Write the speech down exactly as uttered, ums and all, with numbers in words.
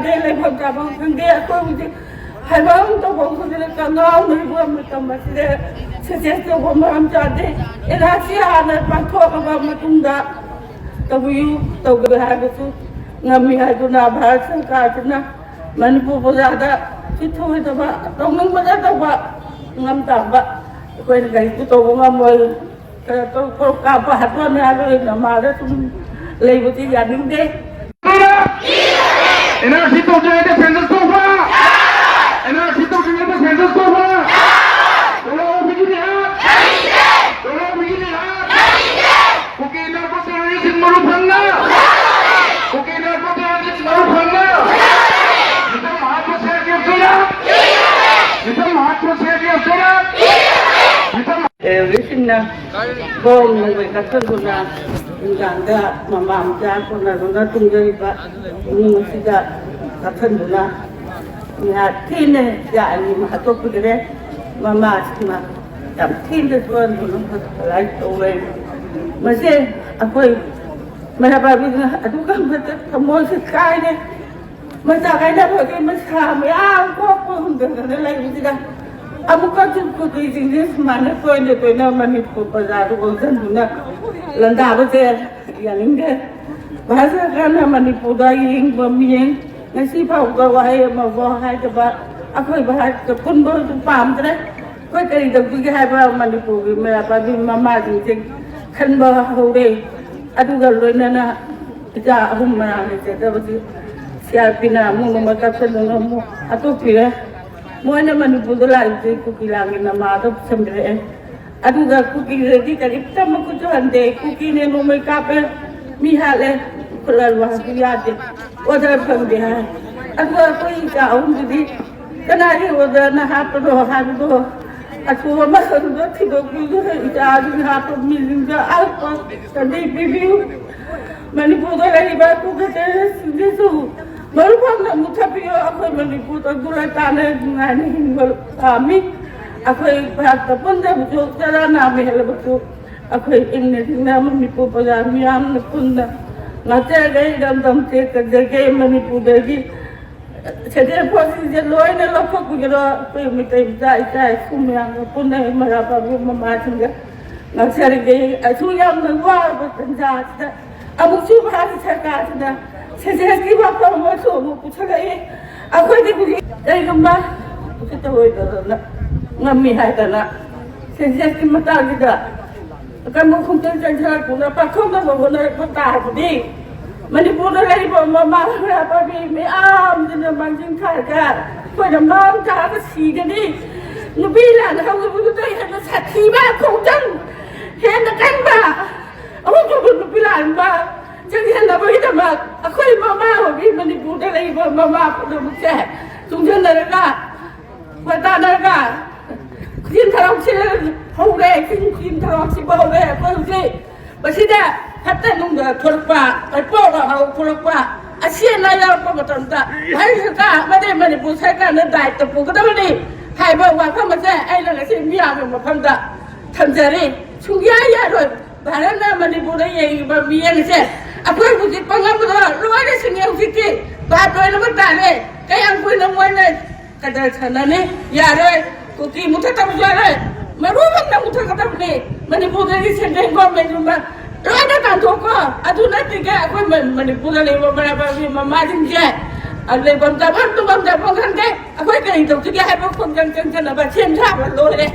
ꯂꯩꯐꯝ ꯆꯥꯐꯝ ꯈꯪꯗꯦ꯫ ꯑꯩꯈꯣꯏ ꯍꯧꯖꯤꯛ ꯍꯥꯏꯕ ꯑꯃ ꯇꯧꯐꯝ ꯈꯪꯗꯅ ꯀꯉꯥꯎꯅꯔꯤꯕ ꯃꯇꯝ ꯑꯁꯤꯗ ꯁꯛꯁꯦꯁ ꯇꯧꯕ ꯃꯔꯝ ꯆꯥꯗꯦ꯫ ꯑꯦꯟ ꯑꯥꯔ ꯁꯤ ꯍꯥꯟꯅ ꯄꯥꯡꯊꯣꯛꯂꯕ ꯃꯇꯨꯡꯗ ꯇꯧꯕꯤꯌꯨ, ꯇꯧꯒꯦ ꯍꯥꯏꯕꯁꯨ ꯉꯝꯃꯤ ꯍꯥꯏꯗꯨꯅ ꯚꯥꯔꯠ ꯁꯔꯀꯥꯔꯁꯤꯅ ꯃꯅꯤꯄꯨꯔ ꯄ꯭ꯔꯖꯥꯗ ꯁꯤꯊꯣꯏꯗꯕ, ꯇꯧꯅꯤꯡꯕꯗ ꯇꯧꯕ ꯉꯝ ꯇꯥꯕ ꯑꯩꯈꯣꯏꯅ ꯀꯔꯤꯁꯨ ꯇꯧꯕ ꯉꯝꯃꯣꯏ꯫ ꯈꯔ ꯇꯧ ꯇꯧ ꯀꯥꯞꯄ ꯍꯥꯠꯇꯣꯛꯑꯅꯤ ꯍꯥꯏꯕꯒꯤ ꯅꯃꯥꯗ ꯁꯨꯝ ꯂꯩꯕꯗꯤ ꯌꯥꯅꯤꯡꯗꯦ꯫ ꯑꯦꯟ ꯑꯥꯔ ꯁꯤ ꯇꯧꯗ꯭ꯔꯤꯉꯩꯗ ꯁꯦꯟꯁꯁ ꯇꯧꯕ! ꯑꯦꯟ ꯑꯥꯔ ꯁꯤ ꯇꯧꯗ꯭ꯔꯤꯉꯩꯗ ꯁꯦꯟꯁꯁ ꯇꯧꯕ! ꯇꯣꯂꯣꯞ ꯍꯨꯟꯕꯒꯤ ꯃꯤꯍꯥꯠ! ꯇꯣꯂꯣꯞ ꯍꯨꯟꯕꯒꯤ ꯃꯤꯍꯥꯠ! ꯀꯨꯀꯤ ꯅꯥꯔꯀꯣ ꯇꯦꯔꯣꯔꯤꯁ꯭ꯠꯁꯤꯡ ꯃꯔꯨ ꯐꯪꯅ! ꯀꯨꯀꯤ ꯅꯥꯔꯀꯣ ꯇꯦꯔꯣꯔꯤꯁ꯭ꯠꯁꯤꯡ ꯃꯔꯨ ꯐꯪꯅ! ꯃꯤꯆꯝ ꯍꯥꯠꯄ ꯁꯦꯐ ꯂꯦꯞꯇꯣꯏꯔꯥ? ꯃꯤꯆꯝ ꯍꯥꯠꯄ ꯁꯦꯐ ꯂꯦꯞꯇꯣꯏꯔꯥ? ꯃꯤꯆꯝ ꯇꯦꯔꯣꯔꯤꯁ꯭ꯠꯁꯤꯡꯅ ꯕꯣꯝ ꯅꯣꯡꯃꯩ ꯀꯥꯞꯁꯤꯟꯗꯨꯅ ꯅꯨꯡꯗꯥꯡꯗ ꯃꯃꯥ ꯃꯆꯥ ꯀꯣꯟꯅꯗꯨꯅ ꯇꯨꯝꯖꯔꯤꯕ ꯏꯃꯨꯡ ꯑꯁꯤꯗ ꯀꯥꯞꯁꯤꯟꯗꯨꯅ ꯃꯤꯍꯥꯠ ꯊꯤꯅ ꯌꯥꯛꯏ ꯍꯥꯠꯇꯣꯛꯄꯤꯈ꯭ꯔꯦ꯫ ꯃꯃꯥꯁꯤꯡꯅ ꯌꯥꯝ ꯊꯤꯅ ꯁꯣꯛꯍꯟꯗꯨꯅ ꯍꯣꯁꯄꯤꯇꯥꯂꯥꯏꯖ ꯇꯧꯔꯦ꯫ ꯃꯁꯦ ꯑꯩꯈꯣꯏ ꯃꯩꯔꯥ ꯄꯥꯏꯕꯤꯗꯨꯅ ꯑꯗꯨꯛꯀꯤ ꯃꯇꯤꯛ ꯊꯃꯣꯏꯁꯦ ꯀꯥꯏꯔꯦ꯫ ꯃꯆꯥ ꯀꯥꯏꯅꯕꯒꯤ ꯃꯁꯥ ꯃꯌꯥꯝ ꯀꯣꯛꯄ ꯍꯨꯟꯗꯗꯅ ꯂꯩꯕꯁꯤꯗ ꯑꯃꯨꯛꯀꯁꯨ ꯀꯨꯀꯤꯁꯤꯡꯁꯦ ꯁꯨꯃꯥꯏꯅ ꯇꯣꯏꯅ ꯇꯣꯏꯅ ꯃꯅꯤꯄꯨꯔ ꯄ꯭ꯔꯖꯥꯗ ꯑꯣꯟꯁꯤꯟꯗꯨꯅ ꯂꯥꯟꯗꯥꯕꯁꯦ ꯌꯥꯅꯤꯡꯗꯦ꯫ ꯚꯥꯔꯠ ꯁꯔꯀꯥꯔꯅ ꯃꯅꯤꯄꯨꯔꯗ ꯌꯦꯡꯕ ꯃꯤꯠꯌꯦꯡ ꯉꯁꯤ ꯐꯥꯎꯕ ꯋꯥꯍꯩ ꯑꯃꯐꯥꯎ ꯍꯥꯏꯗꯕ ꯑꯩꯈꯣꯏ ꯚꯥꯔꯠꯇ ꯄꯨꯟꯕꯁꯨ ꯄꯥꯝꯗ꯭ꯔꯦ꯫ ꯑꯩꯈꯣꯏ ꯀꯔꯤ ꯇꯧꯁꯤꯒꯦ ꯍꯥꯏꯕ ꯃꯅꯤꯄꯨꯔꯒꯤ ꯃꯩꯔꯥ ꯄꯥꯏꯕꯤ ꯃꯃꯥꯁꯤꯡꯁꯦ ꯈꯟꯕ ꯍꯧꯔꯦ꯫ ꯑꯗꯨꯒ ꯂꯣꯏꯅꯅ ꯏꯆꯥ ꯑꯍꯨꯝ ꯃꯌꯥꯝ ꯂꯩꯖꯗꯕꯁꯤ ꯁꯤ ꯑꯥꯔ ꯄꯤꯅ ꯑꯃꯨꯛ ꯅꯣꯡꯃꯩ ꯀꯥꯞꯁꯤꯟꯗꯨꯅ ꯑꯃꯨꯛ ꯍꯥꯠꯇꯣꯛꯄꯤꯔꯦ꯫ ꯃꯣꯏꯅ ꯃꯅꯤꯄꯨꯔꯗ ꯂꯥꯛꯏꯁꯦ ꯀꯨꯀꯤ ꯂꯥꯡꯒꯤ ꯅꯃꯥꯗ ꯄꯨꯁꯟꯕꯤꯔꯛꯑꯦ꯫ ꯑꯗꯨꯒ ꯀꯨꯀꯤꯗꯗꯤ ꯀꯔꯤꯝꯇ ꯃꯈꯨꯠꯁꯨ ꯍꯟꯗꯦ꯫ ꯀꯨꯀꯤꯅꯦ ꯅꯣꯡꯃꯩ ꯀꯥꯞꯄꯦ, ꯃꯤ ꯍꯥꯠꯂꯦ, ꯈꯨꯠ ꯍꯜꯂꯨ ꯍꯥꯏꯕꯁꯨ ꯌꯥꯗꯦ꯫ ꯑꯣꯔꯗꯔ ꯐꯪꯗꯦ ꯍꯥꯏ꯫ ꯑꯗꯨꯒ ꯑꯩꯈꯣꯏ ꯏꯆꯥ ꯑꯍꯨꯝꯗꯨꯗꯤ ꯀꯅꯥꯒꯤ ꯑꯣꯔꯗꯔꯅ ꯍꯥꯞꯄꯅꯣ ꯍꯥꯏꯕꯗꯣ ꯑꯊꯨꯕ ꯃꯇꯝꯗ ꯊꯤꯗꯣꯛꯄꯤꯗꯨꯅ ꯏꯆꯥꯁꯤꯡ ꯍꯥꯠꯄ ꯃꯤꯁꯤꯡꯗ ꯑꯍꯛꯄ ꯁꯟꯗꯤ ꯄꯤꯕꯤꯌꯨ꯫ ꯃꯅꯤꯄꯨꯔꯗ ꯂꯩꯔꯤꯕ ꯀꯨꯀꯤ ꯇꯦꯔꯣꯔꯤꯁ꯭ꯠꯁꯤꯡꯁꯤꯁꯨ ꯃꯔꯨ ꯐꯪꯅ ꯃꯨꯊꯠꯄꯤꯌꯨ꯫ ꯑꯩꯈꯣꯏ ꯃꯅꯤꯄꯨꯔꯗ ꯗꯨꯔ ꯇꯥꯅ ꯅꯨꯡꯉꯥꯏꯅ ꯍꯤꯡꯕ ꯄꯥꯝꯃꯤ꯫ ꯑꯩꯈꯣꯏ ꯚꯥꯔꯠꯇ ꯄꯨꯟꯗꯕꯁꯨ ꯆꯔꯥ ꯅꯥꯝꯃ ꯍꯦꯜꯂꯕꯁꯨ ꯑꯩꯈꯣꯏ ꯏꯪꯅ ꯆꯤꯛꯅ ꯃꯅꯤꯄꯨꯔ ꯄ꯭ꯔꯖꯥ ꯃꯤꯌꯥꯝꯅ ꯄꯨꯟꯅ ꯉꯥꯛꯆꯒꯦ, ꯏꯔꯝꯗꯝ ꯆꯦꯛꯀꯖꯒꯦ꯫ ꯃꯅꯤꯄꯨꯔꯗꯒꯤ ꯁꯦꯟꯇ꯭ꯔꯦꯜ ꯐꯣꯔꯁꯁꯤꯡꯁꯦ ꯂꯣꯏꯅ ꯂꯧꯊꯣꯛꯄꯤꯒꯗꯣ ꯑꯩꯈꯣꯏ ꯃꯩꯇꯩ ꯃꯆꯥ ꯏꯆꯥ ꯏꯁꯨ ꯃꯌꯥꯝꯒ ꯄꯨꯟꯅ ꯃꯩꯔꯥ ꯄꯥꯏꯕꯤ ꯃꯃꯥꯁꯤꯡꯒ ꯉꯥꯡꯖꯔꯤꯒꯦ꯫ ꯑꯁꯨꯛ ꯌꯥꯝꯅ ꯋꯥꯔꯕ ꯇꯟꯖꯥꯁꯤꯗ ꯑꯃꯨꯛꯁꯨ ꯚꯥꯔꯠ ꯁꯔꯀꯥꯔꯁꯤꯅ ꯁꯦꯟꯁꯁꯀꯤ ꯋꯥꯐꯝ ꯑꯃꯁꯨ ꯑꯃꯨꯛ ꯄꯨꯁꯜꯂꯛꯏ꯫ ꯑꯩꯈꯣꯏꯗꯤ ꯍꯧꯖꯤꯛ ꯀꯔꯤꯒꯨꯝꯕ ꯎꯁꯤꯠꯇ ꯑꯣꯏꯗꯗꯅ ꯉꯝꯃꯤ ꯍꯥꯏꯗꯅ ꯁꯦꯟꯁꯁꯀꯤ ꯃꯇꯥꯡꯁꯤꯗ ꯑꯀꯟꯕ ꯈꯣꯡꯖꯪ ꯆꯪꯁꯤꯜꯂꯛꯇꯨꯅ ꯄꯥꯛꯊꯣꯛꯅꯕ ꯍꯣꯠꯅꯔꯛꯄ ꯇꯥꯔꯕꯗꯤ ꯃꯅꯤꯄꯨꯔꯗ ꯂꯩꯔꯤꯕ ꯃꯃꯥ ꯃꯩꯔꯥ ꯄꯥꯏꯕꯤ ꯃꯌꯥꯝꯁꯤꯅ ꯃꯥꯡꯖꯤꯟ ꯊꯥꯔꯒ ꯑꯩꯈꯣꯏꯅ ꯃꯥꯡ ꯊꯥꯔꯒ ꯁꯤꯒꯅꯤ꯫ ꯅꯨꯄꯤ ꯂꯥꯟ ꯍꯧꯈꯤꯕꯗꯨꯗ ꯍꯦꯟꯅ ꯁꯥꯊꯤꯕ ꯈꯣꯡꯖꯪ ꯍꯦꯟꯅ ꯀꯟꯕ ꯑꯍꯨꯝꯁꯨꯕ ꯅꯨꯄꯤ ꯂꯥꯟ ꯑꯃ ꯆꯪꯁꯤꯟꯅꯕꯒꯤꯗꯃꯛ ꯑꯩꯈꯣꯏ ꯃꯃꯥ ꯑꯣꯏꯕꯤ ꯃꯅꯤꯄꯨꯔꯗ ꯂꯩꯔꯤꯕ ꯃꯃꯥ ꯄꯨꯝꯅꯃꯛꯁꯦ ꯆꯨꯡꯁꯤꯟꯅꯔꯒ ꯋꯥ ꯇꯥꯅꯔꯒ ꯈꯨꯖꯤꯟ ꯊꯔꯥꯎꯁꯦ ꯍꯧꯔꯦ, ꯆꯤꯟ ꯈꯨꯖꯤꯟ ꯊꯔꯥꯎꯁꯤꯕ ꯍꯧꯔꯦ꯫ ꯑꯩꯈꯣꯏ ꯍꯧꯖꯤꯛ ꯃꯁꯤꯗ ꯐꯠꯇ ꯅꯨꯡꯗ ꯊꯣꯛꯂꯛꯄ, ꯄꯣꯛ ꯍꯧ ꯊꯣꯛꯂꯛꯄ, ꯑꯁꯤ ꯑꯅꯥ ꯌꯥꯎꯔꯛꯄ ꯃꯇꯝꯗ ꯚꯥꯔꯠ ꯁꯔꯀꯥꯔ ꯑꯃꯗꯤ ꯃꯅꯤꯄꯨꯔ ꯁꯔꯀꯥꯔꯅ ꯗꯥꯏꯇ ꯄꯨꯒꯗꯕꯅꯤ ꯍꯥꯏꯕ ꯋꯥꯐꯝ ꯑꯁꯦ ꯑꯩꯅ ꯉꯁꯤ ꯃꯤꯌꯥꯝꯒꯤ ꯃꯐꯝꯗ ꯊꯝꯖꯔꯤ꯫ ꯁꯨꯡꯌꯥ ꯌꯥꯔꯣꯏ꯫ ꯚꯥꯔꯠꯅ ꯃꯅꯤꯄꯨꯔꯗ ꯌꯦꯡꯉꯤꯕ ꯃꯤꯠꯌꯦꯡꯁꯦ ꯑꯩꯈꯣꯏ ꯍꯧꯖꯤꯛ ꯄꯪꯉꯝꯕꯗꯣ ꯂꯣꯏꯅ ꯁꯤꯡꯉꯦ꯫ ꯍꯧꯖꯤꯛꯇꯤ ꯚꯥꯞ ꯂꯣꯏꯅꯃꯛ ꯇꯥꯔꯦ꯫ ꯀꯌꯥꯝ ꯀꯨꯏꯅ ꯃꯣꯏꯅ ꯀꯗꯔ ꯁꯥꯟꯅꯅꯤ? ꯌꯥꯔꯣꯏ꯫ ꯀꯨꯀꯤ ꯃꯨꯊꯠꯇꯕꯁꯨ ꯌꯥꯔꯣꯏ꯫ ꯃꯔꯨꯃꯛꯇ ꯃꯨꯊꯠꯀꯗꯕꯅꯤ꯫ ꯃꯅꯤꯄꯨꯔꯗꯒꯤ ꯁꯦꯟꯇ꯭ꯔꯦꯜ ꯒꯣꯔꯃꯦꯟꯒꯨꯝꯕ ꯂꯣꯏꯅ ꯇꯥꯟꯊꯣꯛꯀꯣ꯫ ꯑꯗꯨ ꯅꯠꯇ꯭ꯔꯤꯒꯩ ꯑꯩꯈꯣꯏ ꯃ-, ꯃꯅꯤꯄꯨꯔꯗ ꯂꯩꯕ ꯃꯔꯥꯕꯥꯏꯕꯤ ꯃꯃꯥꯁꯤꯡꯁꯦ, ꯑ, ꯂꯩꯐꯝ ꯆꯥꯐꯝ ꯇꯨꯝꯐꯝ ꯆꯥꯐꯝ ꯈꯪꯗꯦ꯫ ꯑꯩꯈꯣꯏ ꯀꯔꯤ ꯇꯧꯁꯤꯒꯦ ꯍꯥꯏꯕ ꯈꯣꯡꯖꯪ ꯆꯪꯁꯤꯟꯅꯕ ꯁꯦꯝ ꯁꯥꯕ ꯂꯣꯏꯔꯦ꯫